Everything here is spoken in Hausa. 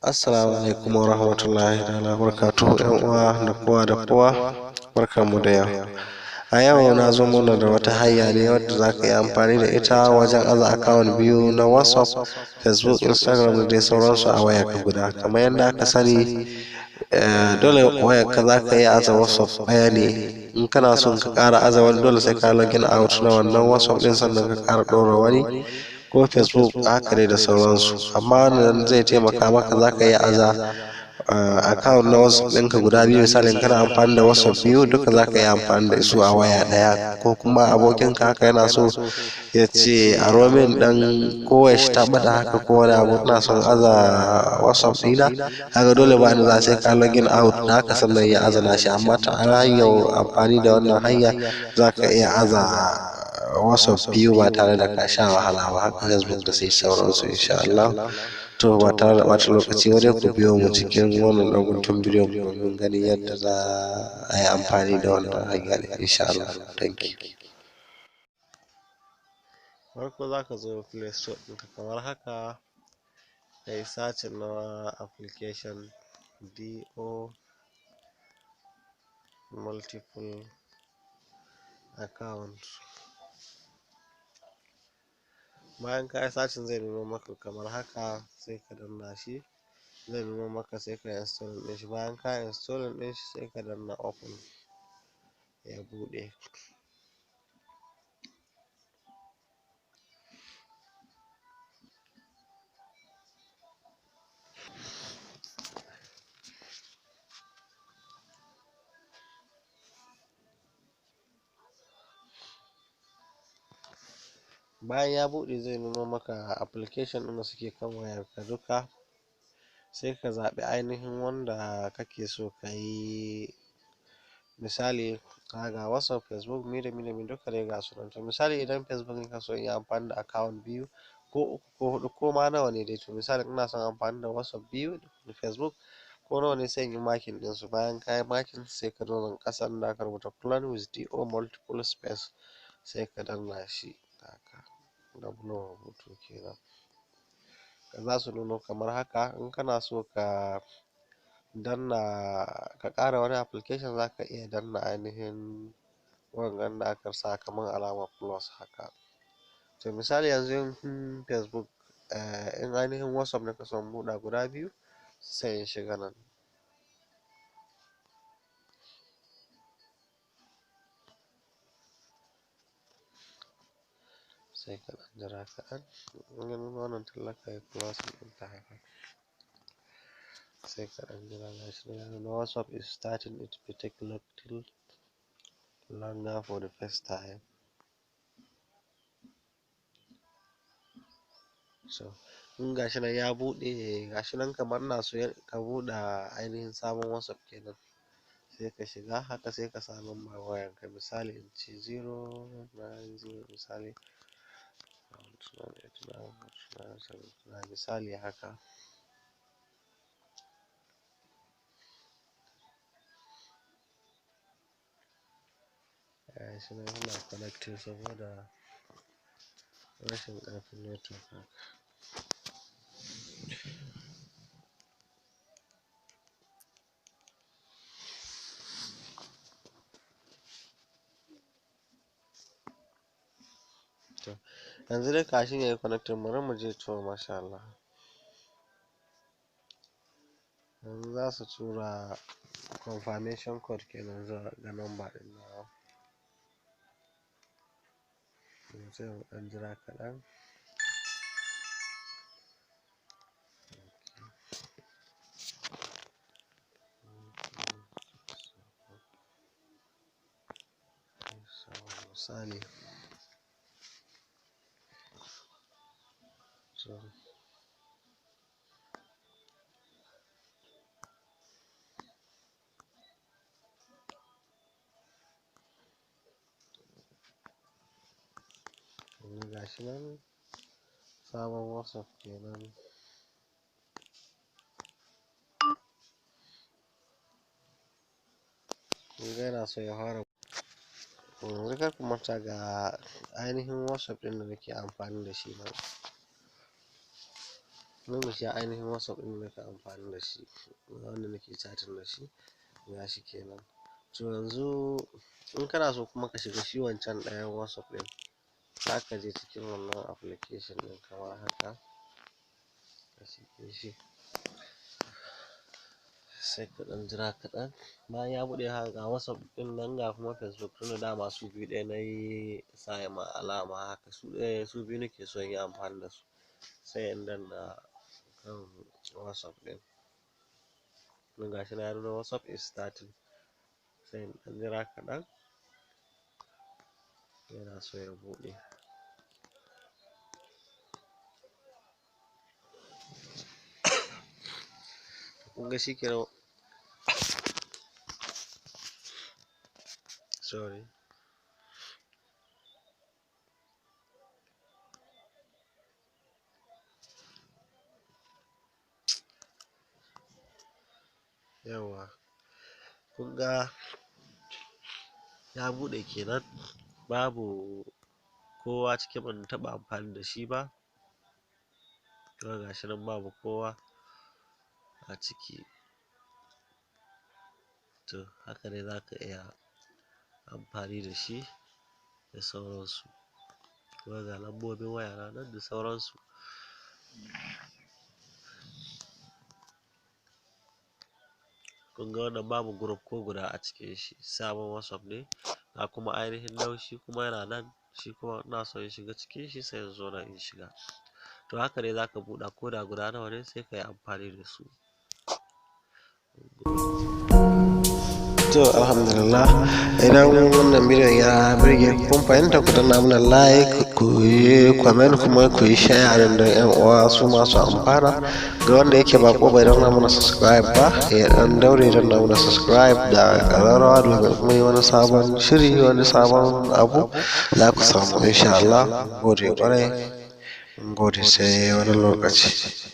Assalamu alaikum wa rahmatullahi ta'ala barakatuhu ƴan uwa da kowa da kowa, barkanmu da yau. A yau na zo mana da wata hanya ne wadda za ka iya amfani da ita wajen aza account biyu na WhatsApp, Facebook, Instagram da dai sauransu a wayarka guda. Kamar yadda aka sani, dole wayarka za ka iya aza WhatsApp ɗaya ne. In kana son ka ƙara aza wani, dole sai ka login out na wannan WhatsApp ɗin sannan ka ƙara ɗora wani, ko Facebook haka dai da sauransu. Amma wannan zai taimaka maka, za ka iya aza account na WhatsApp ɗinka guda biyu. Misali, kana amfani da WhatsApp biyu duka, za ka iya amfani da su a waya ɗaya. Ko kuma abokinka haka yana so ya ce aro min ɗan ko wayar shi ta ɓata haka ko wani abu, ina son aza WhatsApp ɗina, kaga dole ba inda za sai ka login out naka sannan ya aza nashi. Amma ta hanyar amfani da wannan hanya za ka iya aza WhatsApp biyu ba tare da ka sha wahala ba, haka Facebook da sai sauransu insha Allah. To, ba tare da ɓata lokaci ba dai, ku biyo mu cikin wannan ɗan guntun bidiyon domin ganin yadda za a yi amfani da wannan hanya insha Allah. Thank you. Farko za ka zo Play Store ɗinka kamar haka, ka yi searching na application DO multiple account. Bayan ka yi searching, zai nuno maka kamar haka, sai ka danna shi. Zai nuno maka, sai ka yi installing ɗin shi. Bayan ka yi installing ɗin shi, sai ka danna open ya buɗe. Bayan ya buɗe, zai nuno maka application ɗin da suke kan wayarka duka, sai ka zaɓi ainihin wanda kake so ka yi. Misali, ga WhatsApp, Facebook, mi da mi da mi duka dai ga su nan. To, misali idan Facebook ne ka so in yi amfani da account biyu ko uku ko huɗu ko ma nawa ne dai, to misali ina son amfani da WhatsApp biyu da Facebook ko nawa ne, sai in yi marking ɗinsu. Bayan ka yi marking, sai ka zo nan ƙasa inda aka rubuta "Clone with DO multiple space", sai ka danna shi haka da blue rubutu kenan. Za su nuno kamar haka. In kana so ka danna ka ƙara wani application, za ka iya danna ainihin wangan da aka sa kamar alamar plus haka. To, misali yanzu in Facebook, in ainihin WhatsApp nake son in buɗe guda biyu, sai in shiga nan. Sai ka ɗan jira kaɗan. In ya nuno wannan tallar, ka yi closing ɗinta haka. Sai ka ɗan jira, gashi nan ya nuno "WhatsApp is starting, it may take little longer for the first time". So in gashi nan ya buɗe, gashi nan kamar ina so ka buɗe ainihin sabon WhatsApp kenan, sai ka shiga haka, sai ka sa number wayarka. Misali in ce 090, misali 989 979, misali haka. Gashi nan yana connecting saboda rashin ƙarfin network haka. To, yanzu dai kafin yayi connecting, bari mu je. To, masha Allah, yanzu za su tura confirmation code kenan zuwa ga number ɗin nawa. Sai mu ɗan jira kaɗan. Misali, so yanzu gashi nan sabon WhatsApp kenan. Kun ga yana so ya fara. Yanzu kar ku manta, ga ainihin WhatsApp ɗin da nake amfani da shi nan. Nan shi ainihin WhatsApp ɗin da nake amfani da shi, wanda nake chatting da shi, gashi kenan. To yanzu in kana so kuma ka shiga shi wancan ɗayan WhatsApp ɗin, zaka je cikin wannan application ɗin kamar haka, ka shige shi, sai ka ɗan jira kaɗan. Bayan ya buɗe haka, ga WhatsApp ɗin nan, ga kuma Facebook, tunda dama su biyu ɗaya nayi sa ma alama haka, su ɗaya su biyu nake so in yi amfani da su, sai in danna kan WhatsApp ɗin. Nan gashi nan ya nuna "WhatsApp is starting". Sai in ɗan jira kaɗan, yana so ya buɗe. Kun ga shikenan, sorry. Yawwa, kun ga ya buɗe kenan, babu kowa ciki, ban taɓa amfani da shi ba. Kuma gashi nan babu kowa a ciki. To haka dai zaka iya amfani da shi da sauransu. Kuma ga lambobin waya na nan da sauransu. Kun ga wannan babu group ko guda a cikin shi, sabon WhatsApp ne. Ga kuma ainihin laushi kuma yana nan, shi kuma ina so in shiga cikin shi, sai in zo nan in shiga. To haka dai zaka buɗa ko da guda nawa ne, sai kayi amfani da su. To alhamdulillah, idan wannan bidiyon ya burge ku, kun fahimta, ku danna mana like, ku yi comment, kuma ku yi share don yan uwa su masu amfana. Ga wanda yake bako bai danna mana subscribe ba, ya dan daure danna mana subscribe da ƙararrawa, domin mun yi wani sabon shiri, wani sabon abu, za ku samu insha Allah. Gode ƙwarai, gode, sai wani lokaci.